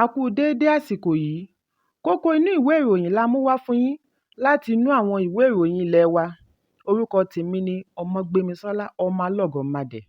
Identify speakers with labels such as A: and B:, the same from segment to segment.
A: A kú déédé àsìkò yìí. Kókó inú ìwé ìròyìn la mú wá fún yín láti inú àwọn ìwé ìròyìn ilé wa. Orúkọ tèmi ni Ọmọgbémisọ́lá Ọmọlọ́gọ̀ọ́madẹ.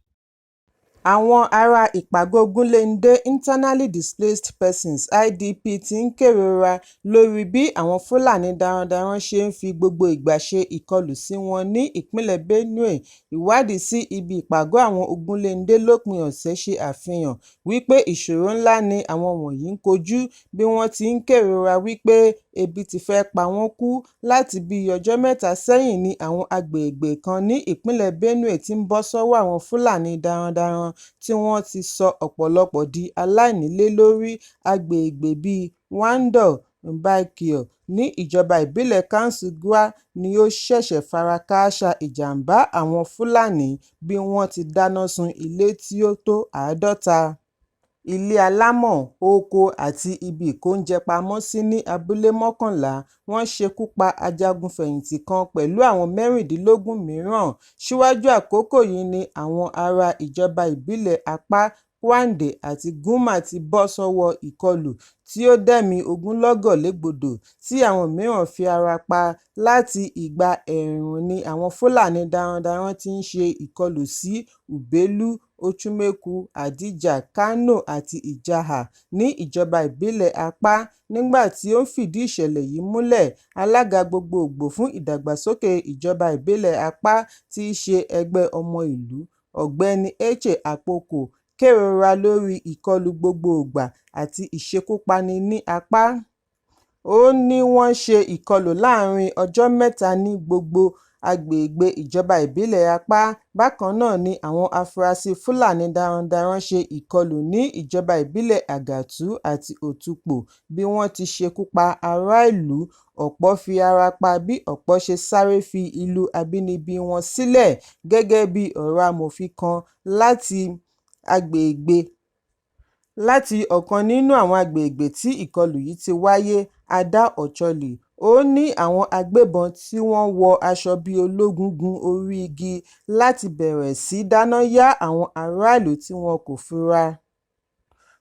A: Àwọn ará ìpàgọ́ọ Ogunléndé Internally Displaced Persons (IDP) ti ń kérora lórí bí àwọn Fúlàní darandaran ṣe ń fi gbogbo ìgbà ṣe ìkọlù sí wọn ní ìpínlẹ̀ Benue. Ìwádìí sí ibi ìpàgọ́ àwọn Ogunléndé lópin ọ̀sẹ̀ ṣe àfihàn wípé ìṣòro ńlá ni àwọn wọ̀nyí ń kojú bí wọ́n ti ń kérora wípé ebi ti fẹ́ pa wọ́n kú. Láti bíi ọjọ́ mẹ́ta sẹ́yìn ni àwọn agbègbè kan ní ìpínlẹ̀ Benue ti ń bọ́ sọ́wọ́ àwọn Fúlàní darandaran tí wọ́n ti sọ ọ̀pọ̀lọpọ̀ di aláìnílé-lórí. Agbègbè bíi Wando Mbaikio ní ìjọba ìbílẹ̀ Kánsù Gwer ni ó ṣẹ̀ṣẹ̀ fara kááṣá ìjàm̀bá àwọn Fúlàní bí wọ́n ti dáná sun ilé tí ó tó 50 ilé alámọ̀, oko àti ibi ìkóúnjẹpamọ́sí ní abúlé 11, wọ́n ṣekú pa ajagun-fẹ̀yìntì kan pẹ̀lú àwọn 16 mìíràn. Síwájú àkókò yìí ni àwọn ará ìjọba ìbílẹ̀ Apa, Kwande àti Guma ti bọ́ sọ́wọ́ ìkọlù tí ó dẹ́mìí ogunlọ́gọ̀ légbodò tí àwọn mìíràn fi ara pa. Láti ìgbà ẹ̀ẹ̀rùn ni àwọn Fúlàní darandaran ti ń ṣe ìkọlù sí Ubelu, Ochumeku, Hadejia, Kano àti Ijaha ní ìjọba ìbílẹ̀ Apa. Nígbà tí ó ń fìdí ìṣẹ̀lẹ̀ yìí múlẹ̀, Alága Gbogboògbò fún Ìdàgbàsókè Ìjọba Ìbílẹ̀ Apa tí í ṣe ẹgbẹ́ ọmọ ìlú, Ọ̀gbẹ́ni Eche Akpoko kérora lórí ìkọlù gbogboògbà àti ìṣekúpani ní Apa. Ó ní wọ́n ṣe ìkọlù láàárín ọjọ́ mẹ́ta ní gbogbo agbègbè ìjọba ìbílẹ̀ Apa. Bákan náà ni àwọn afurasí Fúlàní darandaran ṣe ìkọlù ní ìjọba ìbílẹ̀ Agatu àti Otukpo bí wọ́n ti ṣekú pa ará ìlú, ọ̀pọ̀ fi ara pa bí ọ̀pọ̀ ṣe sáré fi ìlú abínibí wọn sílẹ̀. Gẹ́gẹ́ bí ọ̀rọ̀ amòfin kan láti ọ̀kan nínú àwọn agbègbè tí ìkọlù yìí ti wáyé, Ada Ocholi, ó ní àwọn agbébọn tí wọ́n wọ aṣọ bíi ológun gun orí igi láti bẹ̀rẹ̀ sí dáná ya àwọn ará ìlú tí wọn kò fura.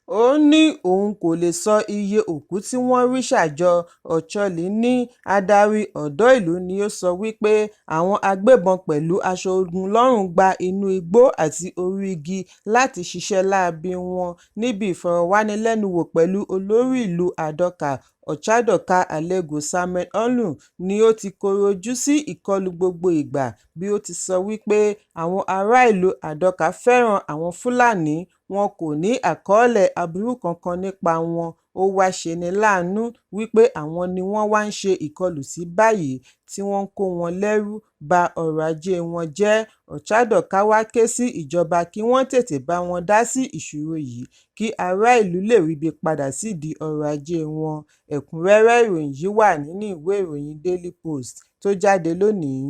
A: Ó ní òun kò lè sọ iye òkú tí wọ́n rí ṣà jọ. Ocholi ní adarí ọ̀dọ́ ìlú ni ó sọ wípé àwọn agbébọn pẹ̀lú aṣọ ogun lọ́rùn gba inú igbó àti orí igi láti ṣiṣẹ́ láabi wọn. Níbi ìfọ̀rọ̀wánilẹ́nuwò pẹ̀lú olórí ìlú Adoka, Ochadọka Alego Samuel Orlu ni ó ti kọ̀rọ̀ ojú sí ìkọlù gbogbo ìgbà bí ó ti sọ wípé àwọn ará ìlú Adoka fẹ́ràn àwọn Fúlàní, wọn kò ní àkọọ́lẹ̀ aburú kankan nípa wọn, ó wá ṣeni láàánú wípé àwọn ni wọ́n wá ń ṣe ìkọlù sí báyìí tí wọ́n ń kó wọn lẹ́rú, ba ọrọ̀ ajé wọn jẹ́. Ochadọka wá ké sí ìjọba kí wọ́n tètè bá wọn dá sí ìṣòro yìí kí ará ìlú lè ríbi padà sídìí ọrọ̀ ajé wọn. Ẹ̀kúnrẹ́rẹ́ ìròyìn yìí wà nínú ìwé ìròyìn Daily Post tó jáde lónìí.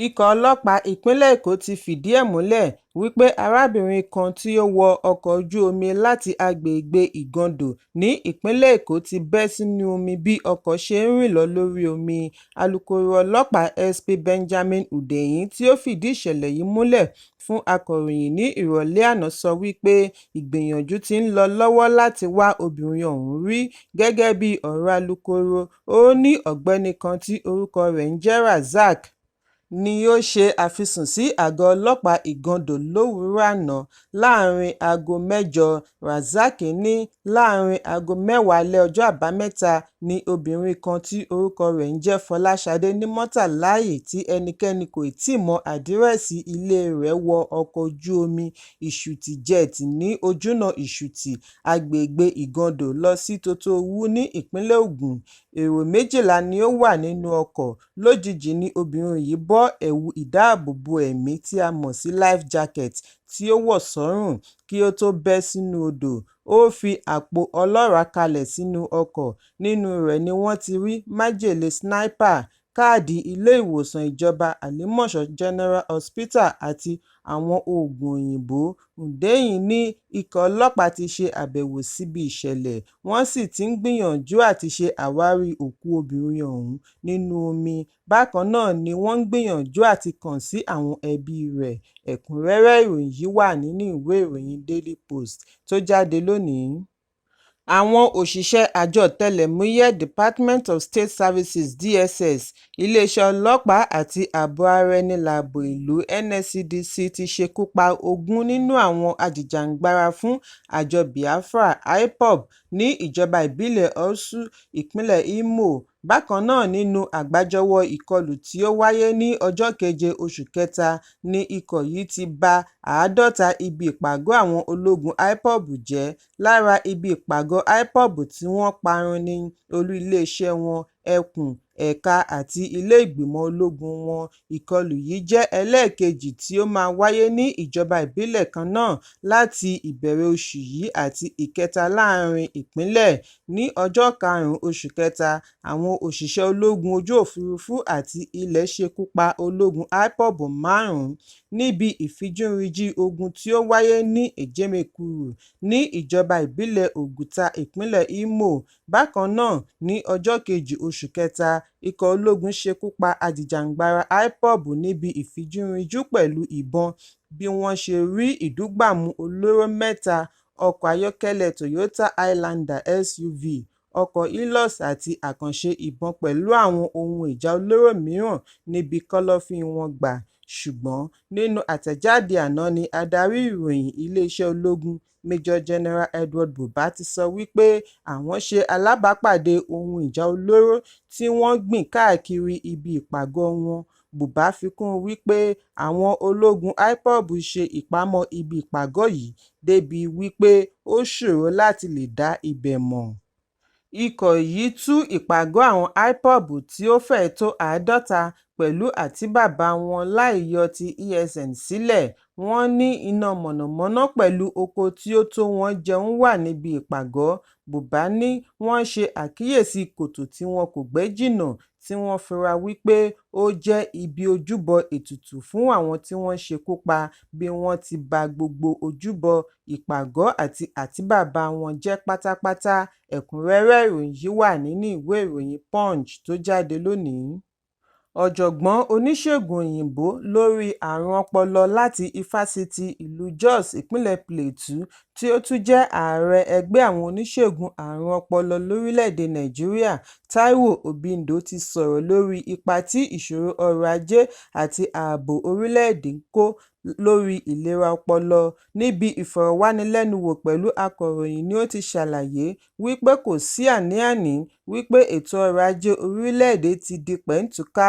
A: Ikọ̀ ọlọ́pàá ìpínlẹ̀ Èkó ti fìdí ẹ̀ múlẹ̀ wípé arábìnrin kan tí ó wọ ọkọ̀ ojú omi láti agbègbè Igando ní ìpínlẹ̀ Èkó ti bẹ́ sínú omi bí ọkọ̀ ṣe ń rìn lọ lórí omi. Alukoro ọlọ́pàá SP Benjamin Hundeyin tí ó fìdí ìṣẹ̀lẹ̀ yìí múlẹ̀ fún akọ̀ròyìn ní ìrọ̀lẹ́ àná sọ wípé ìgbìyànjú ti ń lọ lọ́wọ́ láti wá obìnrin ọ̀hún rí. Gẹ́gẹ́ bí ọ̀rọ̀ alukoro, ó ní ọ̀gbẹ́ni kan tí orúkọ rẹ̀ ń jẹ́ Razak ni ó ṣe àfisùn sí àgọ́ ọlọ́pàá Igando lówùúrọ̀ àná láàárín aago 8. Razak ní láàárín aago 10 alẹ́ ọjọ́ Àbámẹ́ta ní obìnrin kan tí orúkọ rẹ̀ ń jẹ́ Fọláṣadé Nímọ́tàláì tí ẹnikẹ́ni kò tíì mọ àdírẹ́sì ilé rẹ̀ wọ ọkọ̀ ojú omi Ìṣùtì Jet ní ojúnà Ìṣùtì, agbègbè Igando lọ sí Totowu ní ìpínlẹ̀ Ògùn. Èrò 12 ni ó wà nínú ọkọ̀. Lójijì ni obìnrin yìí bọ́ ẹ̀wù ìdáàbòbò ẹ̀mí tí a mọ̀ sí life jacket tí ó wọ̀ sọ́rùn kí ó tó bẹ́ sínú odò. Ó fi àpò ọlọ́ràá kalẹ̀ sínú ọkọ̀, nínú rẹ̀ ni wọ́n ti rí májèlé sniper, káàdì ilé-ìwòsàn ìjọba Alimosho General Hospital àti àwọn oògùn òyìnbó. Hundeyin ní ikọ̀ ọlọ́pàá ti ṣe àbẹ̀wò síbi ìṣẹ̀lẹ̀, wọ́n sì ti ń gbìyànjú àti ṣe àwárí òkú obìnrin ọ̀hún nínú omi. Bákan náà ni wọ́n ń gbìyànjú àti kàn sí àwọn ẹbí rẹ̀. Ẹ̀kúnrẹ́rẹ́ ìròyìn yìí wà nínú ìwé ìròyìn Daily Post tó jáde lónìí. Àwọn òṣìṣẹ́ àjọ ọ̀tẹlẹ̀múyẹ́ Department of State Services (DSS), iléeṣẹ́ ọlọ́pàá àti ààbò ara ẹni làbò ìlú (NSCDC) ti ṣekú pa 20 nínú àwọn ajìjàgbara fún àjọ Biafra IPOB ní ìjọba ìbílẹ̀ Orsu, ìpínlẹ̀ Imo. Bákan náà nínú àgbájọwọ́ ìkọlù tí ó wáyé ní ọjọ́ keje oṣù kẹta ni ikọ̀ yìí ti ba 50 ibi ìpàgọ́ àwọn ológun IPOB jẹ́. Lára ibi ìpàgọ́ IPOB tí wọ́n parun ni olú iléeṣẹ́ wọn, ẹkùn ẹ̀ka àti ilé ìgbìmọ̀ ológun wọn. Ìkọlù yìí jẹ́ ẹlẹ́ẹ̀kejì tí ó máa wáyé ní ìjọba ìbílẹ̀ kan náà láti ìbẹ̀rẹ̀ oṣù yìí àti ìkẹta láàárín ìpínlẹ̀. Ní ọjọ́ 5 oṣù kẹta, àwọn òṣìṣẹ́ ológun ojú òfurufú àti ilẹ̀ ṣekú pa ológun IPOB márùn-ún níbi ìfijúrinjú ogun tí ó wáyé ní Ejemekuru ní ìjọba ìbílẹ̀ Oguta, ìpínlẹ̀ Imo. Bákan náà ní ọjọ́ 2 oṣù kẹta, ikọ̀ ológun ṣekú pa ajìjàgbara IPOB níbi ìfijúrinjú pẹ̀lú ìbọn bí wọ́n ṣe rí ìdúgbàmù olóró mẹ́ta, ọkọ̀ ayọ́kẹ́lẹ́ Toyota Highlander SUV, ọkọ̀ Hilux àti àkànṣe ìbọn pẹ̀lú àwọn ohun ìjà olóró mìíràn níbi kọ́lọ́fín wọn gbà. Ṣùgbọ́n nínú àtẹ̀jáde àná ni adarí ìròyìn iléeṣẹ́ ológun Major General Edward Buba ti sọ wípé àwọn ṣe alábàápàdé ohun ìjà olóró tí wọ́n gbìn káàkiri ibi ìpàgọ́ wọn. Buba fi kún un wípé àwọn ológun IPOB ṣe ìpamọ́ ibi ìpàgọ́ yìí débìí wípé ó ṣòro láti lè dá ibẹ̀ mọ̀. Ikọ̀ yìí tú ìpàgọ́ àwọn IPOB tí ó fẹ́ẹ̀ tó 50 pẹ̀lú àtíbàbà wọn láì yọ ti ESN sílẹ̀, wọ́n ní iná mọ̀nàmọ́ná pẹ̀lú oko tí ó tó wọn jẹun wà níbi ìpàgọ́. Buba ní wọ́n ṣe àkíyèsí kòtò tí wọ́n kò gbẹ́ jìnà tí wọ́n fura wípé ó jẹ́ ibi ojúbọ ètùtù fún àwọn tí wọ́n ṣekú pa bí wọ́n ti ba gbogbo ojúbọ, ìpàgọ́ àti àtíbàbà wọn jẹ́ pátápátá. Ẹ̀kúnrẹ́rẹ́ ìròyìn yìí wà nínú ìwé ìròyìn Punch tó jáde lónìí. Ọ̀jọ̀gbọ́n oníṣègùn òyìnbó lórí àrùn ọpọlọ láti Ifásitì ìlú Jos, ìpínlẹ̀ Plateau, tí ó tún jẹ́ ààrẹ ẹgbẹ́ àwọn oníṣègùn àrùn ọpọlọ lórílẹ̀-èdè Nàìjíríà, Taiwo Òbíndò ti sọ̀rọ̀ lórí ipa tí ìṣòro ọrọ̀ ajé àti ààbò orílẹ̀-èdè ń kó lórí ìlera ọpọlọ. Níbi ìfọ̀rọ̀wánilẹ́nuwò pẹ̀lú akọ̀ròyìn ni ó ti ṣàlàyé wípé kò sí àní-àní wípé ètò ọrọ̀ ajé orílẹ̀-èdè ti di pẹ̀ńtùká,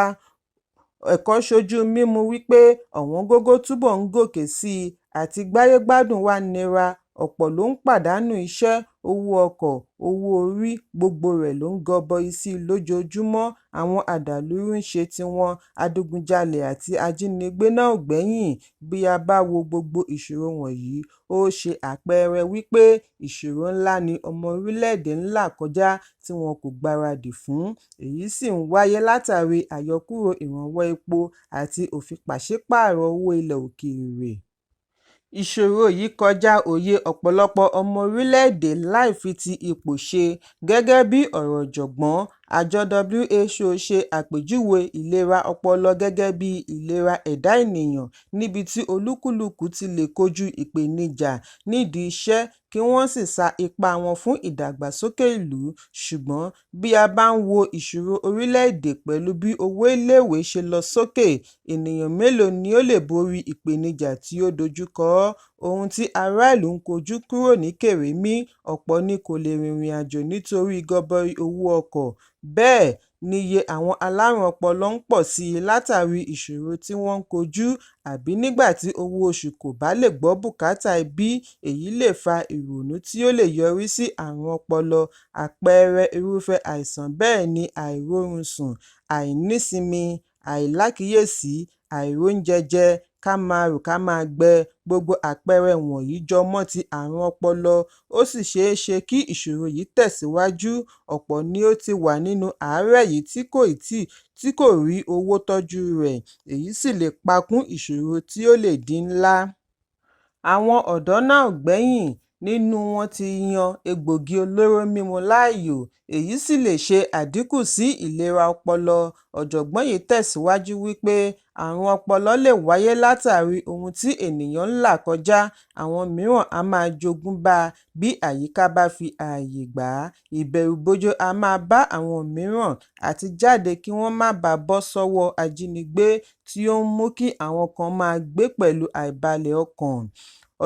A: ẹ̀kọ-sójú mímu wípé ọ̀wọ́ngógó túbọ̀ ń gòkè síi, àti gbáyé-gbádùn wá nira, ọ̀pọ̀ ló ń pàdánù iṣẹ́, owó ọkọ̀, owó orí, gbogbo rẹ̀ ló ń gọbọi síi lójoojúmọ́, àwọn adàlúrú ń ṣe tiwọn, adigunjalè àti ajínigbé náà ò gbẹ́yìn. Bí a bá wo gbogbo ìṣòro wọ̀nyí, ó ṣe àpẹẹrẹ wípé ìṣòro ńlá ni ọmọ orílẹ̀-èdè ń là kọjá tí wọn kò gbáradì fún, èyí sì ń wáyé látàrí àyọkúrò ìrànwọ́ epo àti òfin pàṣípààrọ̀ owó ilẹ̀ òkèèrè. Ìṣòro yìí kọjá òye ọ̀pọ̀lọpọ̀ ọmọ orílẹ̀-èdè láì fi ti ipò ṣe. Gẹ́gẹ́ bí ọ̀rọ̀ ọ̀jọ̀gbọ́n, àjọ WHO ṣe àpèjúwe ìlera ọpọlọ gẹ́gẹ́ bíi ìlera ẹ̀dá ènìyàn níbi tí olúkúlùkù ti lè kojú ìpènijà nídìí iṣẹ́ kí wọ́n sì sa ipá wọn fún ìdàgbàsókè ìlú, ṣùgbọ́n bí a bá ń wo ìṣòro orílẹ̀-èdè pẹ̀lú bí owó iléèwé ṣe lọ sókè, ènìyàn mélòó ni ó lè borí ìpènijà tí ó dojú kọ ọ́? Ohun tí ará ìlú ń kojú kúrò ní kèrémí, ọ̀pọ̀ ni kò lè rìnrìn àjò nítorí gọbọi owó ọkọ̀, bẹ́ẹ̀ níye àwọn alárùn ọpọlọ ń pọ̀ síi látàrí ìṣòro tí wọ́n ń kojú, àbí nígbà tí owó oṣù kò bá lè gbọ́ bùkátà ẹbí, èyí lè fa ìrònú tí ó lè yọrí sí àrùn ọpọlọ. Àpẹẹrẹ irúfẹ́ àìsàn bẹ́ẹ̀ ni àìróorunsùn, àìnísinmi, àìlákìyèsí, àìróúnjẹjẹ, ká máa rù ká máa gbẹ, gbogbo àpẹẹrẹ wọ̀nyí jọ mọ́ ti àrùn ọpọlọ, ó sì ṣeé ṣe kí ìṣòro yìí tẹ̀síwájú, ọ̀pọ̀ ni ó ti wà nínú àárẹ̀ yìí tí kò rí owó tọ́jú rẹ̀, èyí sì lè pa kún ìṣòro tí ó lè di ńlá. Àwọn ọ̀dọ́ náà ò gbẹ́yìn. Nínú wọn ti yan egbòogi olóró mímu láàyò, èyí sì lè ṣe àdínkù sí ìlera ọpọlọ. Ọ̀jọ̀gbọ́n yìí tẹ̀síwájú wípé àrùn ọpọlọ lè wáyé látàrí ohun tí ènìyàn ń là kọjá, àwọn mìíràn á máa jogún bá a bí àyíká bá fi ààyè gbà á. Ìbẹ̀rùbojo á máa bá àwọn mìíràn àti jáde kí wọ́n má baà bọ́ sọ́wọ́ ajínigbé, tí ó ń mú kí àwọn kan máa gbé pẹ̀lú àìbalẹ̀ ọkàn.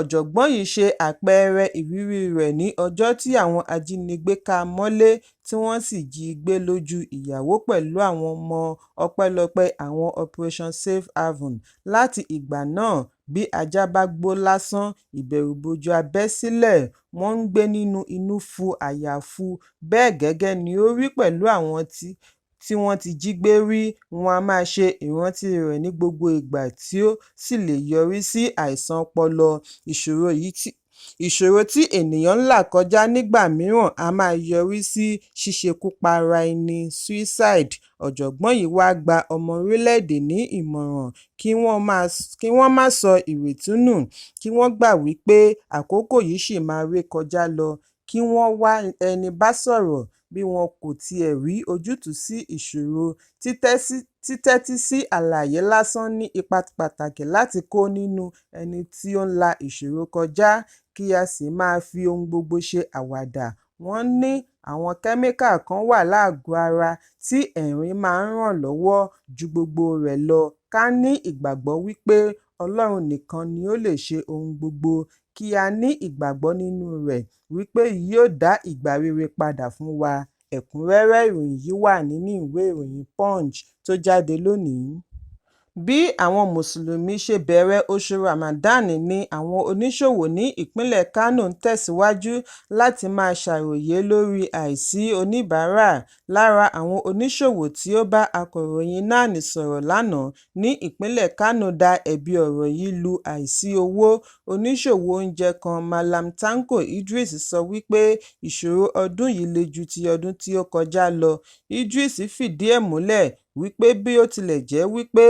A: Ọ̀jọ̀gbọ́n yìí ṣe àpẹẹrẹ ìrírí rẹ̀ ní ọjọ́ tí àwọn ajínigbé ká a mọ́lé tí wọ́n sì jí i gbé lójú ìyàwó pẹ̀lú àwọn ọmọ, ọpẹ́lọpẹ́ àwọn Operation Safe Haven. Láti ìgbà náà, bí ajá bá gbó lásán, ìbẹ̀rùbojo á bẹ́ sílẹ̀, wọ́n ń gbé nínú inúfu àyàfu. Bẹ́ẹ̀ gẹ́gẹ́ ni ó rí pẹ̀lú àwọn tí wọ́n ti jí gbé rí, wọ́n á máa ṣe ìrántí rẹ̀ ní gbogbo ìgbà tí ó sì lè yọrí sí àìsàn ọpọlọ. Ìṣòro tí ènìyàn ń là kọjá nígbà mìíràn á máa yọrí sí ṣíṣekúpara ẹni suicide. Ọ̀jọ̀gbọ́n yìí wá gba ọmọ orílẹ̀-èdè ní ìmọ̀ràn kí wọ́n má sọ ìrètí nù, kí wọ́n gbà wípé àkókò yìí ṣì máa ré kọjá lọ, kí wọ́n wá ẹni bá sọ̀rọ̀ bí wọn kò tiẹ̀ rí ojútùú sí ìṣòro. Títẹ́tí sí àlàyé lásán ní ipa pàtàkì láti kó nínú ẹni tí ó ń la ìṣòro kọjá, kí a sì máa fi ohun gbogbo ṣe àwàdà. Wọ́n ní àwọn kẹ́míkà kan wà lágọ̀ọ́ ara tí ẹ̀rín máa ń ràn lọ́wọ́. Ju gbogbo rẹ̀ lọ, ká ní ìgbàgbọ́ wípé Ọlọ́run nìkan ni ó lè ṣe ohun gbogbo, kí a ní ìgbàgbọ́ nínú rẹ̀ wípé yóò dá ìgbà rere padà fún wa. Ẹ̀kúnrẹ́rẹ́ ìròyìn yìí wà nínú ìwé ìròyìn Punch tó jáde lónìí. Bí àwọn Mùsùlùmí ṣe bẹ̀rẹ̀ oṣù Ramadan ni àwọn oníṣòwò ní ìpínlẹ̀ Kano ń tẹ̀síwájú láti máa ṣàròyé lórí àìsí oníbàárà. Lára àwọn oníṣòwò tí ó bá akọ̀ròyìn NAN sọ̀rọ̀ lánàá ní ìpínlẹ̀ Kano da ẹ̀bi ọ̀rọ̀ yìí lu àìsí owó. Oníṣòwò oúnjẹ kan, Mallam Tanko Idris, sọ wípé ìṣòro ọdún yìí le ju ti ọdún tí ó kọjá lọ. Idris fìdí ẹ̀ múlẹ̀ wípé bí ó tilẹ̀ jẹ́ wípé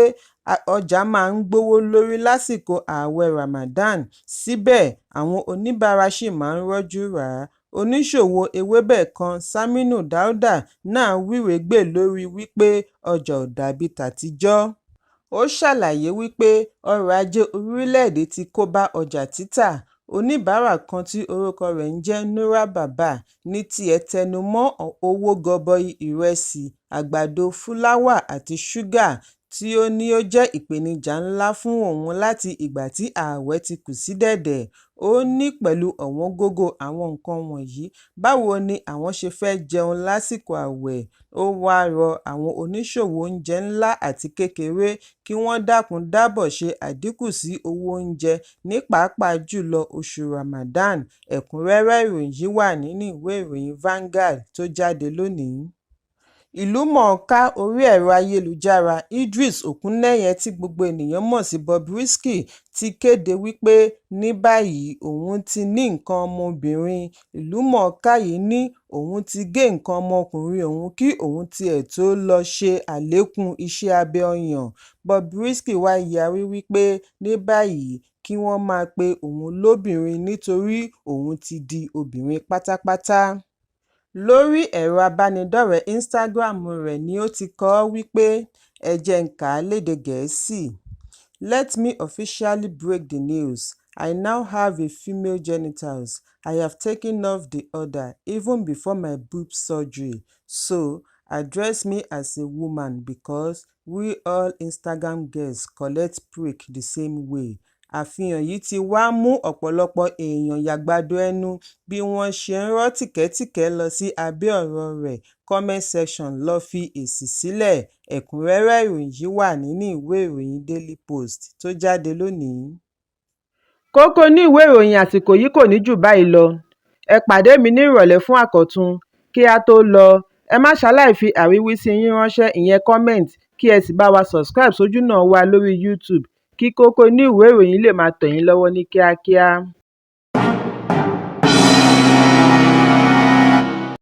A: ọjà máa ń gbówó lórí lásìkò ààwẹ̀ Ramadan, síbẹ̀ àwọn oníbàárà ṣì máa ń rọ́jú rà á. Oníṣòwò ewébẹ̀ kan, Saminu Dauda, náà wíregbè lórí wípé ọjà ò dàbí tàtijọ́. Ó ṣàlàyé wípé ọrọ̀ ajé orílẹ̀-èdè ti kó bá ọjà títà. Oníbàárà kan tí orúkọ rẹ̀ ń jẹ́ Nura Baba ní tiẹ̀ tẹnu mọ́ owó gọbọi ìrẹsì, àgbàdo, fúláwà àti ṣúgà tí ó ní ó jẹ́ ìpèníjà ńlá fún òun láti ìgbà tí ààwẹ̀ ti kù sí dẹ̀dẹ̀. Ó ní pẹ̀lú ọ̀wọ́ngógó àwọn nǹkan wọ̀nyí, báwo ni àwọn ṣe fẹ́ jẹun lásìkò ààwẹ̀? Ó wáá rọ àwọn oníṣòwò oúnjẹ ńlá àti kékeré kí wọ́n dákun dábọ̀ ṣe àdínkù sí owó oúnjẹ ní pàápàá jùlọ oṣù Ramadan. Ẹ̀kúnrẹ́rẹ́ ìròyìn yìí wà nínú ìwé ìròyìn Vanguard tó jáde lónìí. Ìlúmọ̀ọ́ká orí ẹ̀rọ ayélujára Idris Okuneye tí gbogbo ènìyàn mọ̀ sí Bobrisky ti kéde wípé ní báyìí òun ti ní nǹkan ọmọbìnrin. Ìlúmọ̀ọ́ká yìí ní òun ti gé nǹkan ọmọkùnrin òun kí òun tiẹ̀ tó lọ́ọ́ ṣe àlékún iṣẹ́ abẹ ọyàn. Bobrisky wá yarí wípé ní báyìí kí wọ́n máa pe òun lóbìnrin nítorí òun ti di obìnrin pátápátá. Lórí ẹ̀rọ abánidọ́rẹ̀ẹ́ Instagram rẹ̀ ni ó ti kọ ọ́ wípé, Ẹ jẹ́ n kà á lédè Gẹ̀ẹ́sì. "Let me officially break the news, I now have a female genitals, I have taken off the other even before my boob surgery, so address me as a woman because we all Instagram girls collect prick the same way." Àfihàn yìí ti wá mú ọ̀pọ̀lọpọ̀ èèyàn yàgbàdo ẹnu bí wọ́n ṣe ń rọ́ tìkẹ́tìkẹ́ lọ sí abẹ́ ọ̀rọ̀ rẹ̀ comment section lọ fi èsì sílẹ̀. Ẹ̀kúnrẹ́rẹ́ ìròyìn yìí wà nínú ìwé ìròyìn Daily Post tó jáde lónìí. Kókó inú ìwé ìròyìn àsìkò yìí kò ní jù báyìí lọ. Ẹ pàdé mi ní ìrọ̀lẹ́ fún àkọ́tún. Kí á tó lọ, ẹ má ṣaláì fi àríwísí yín ránṣẹ́, ìyẹn comment, kí ẹ sì bá wa subscribe sójúnà wa lórí YouTube kí kókó inú ìwé ìròyìn lè máa tẹ̀ yín lọ́wọ́ ní kíákíá.